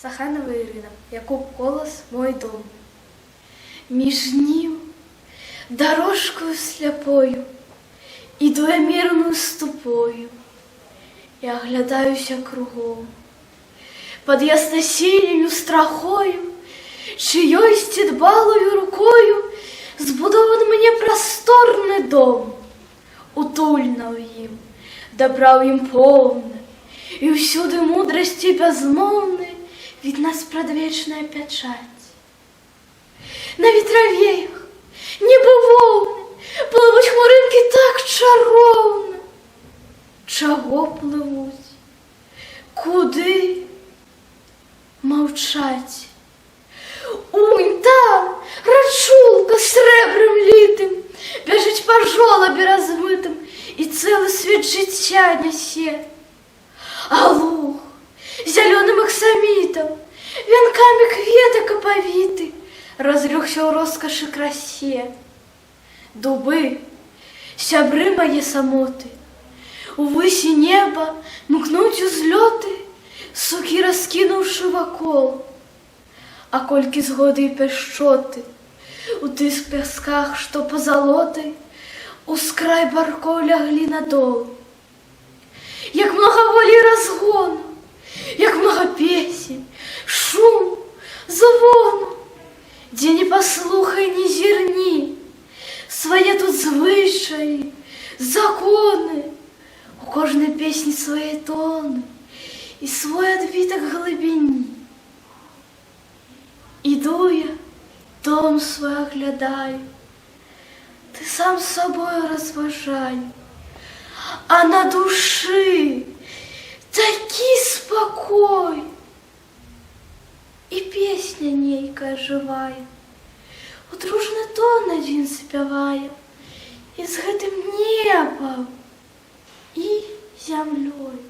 Саханова Ірына. Якуб Колас «Мой дом». Між ніў дарожкаю сляпою іду я мернаю ступою і аглядаюся кругом. Пад ясна-сіняю страхою чыёйсьці дбалою рукою збудованы мне прасторны дом. Утульна ў ім, дабра ў ім поўна, і ўсюды мудрасці бязмоўнай відна спрадвечная пячаць. На ветравеях, нібы воўны, плывуць хмарынкі так чароўна. Чаго плывуць? Куды? Маўчаць. Унь там рачулка срэбрам літым бяжыць па жолабе размытым і цэлы свет жыцця нясе. А луг зялёным аксамітам, вянкамі кветак апавіты, разлёгся ў роскашы, красе. Дубы, сябры мае самоты, увысі неба мкнуць узлёты, сукі раскінуўшы вакол. А колькі згоды і пяшчоты у тых пясках, што пазалотай ускрай баркоў ляглі на дол. Як многа волі і разгону, як многа песень, шум, звону, дзе не паслухай, не зірні, свае тут звычаі, законы, у кожнай песні свае тоны і свой адбітак глыбіні. Іду я, дом свой аглядаю, ды сам з сабою разважаю, а на душы такі спакой. І песня нейкая жывая у дружны тон адзін спявае і з гэтым небам і зямлёй.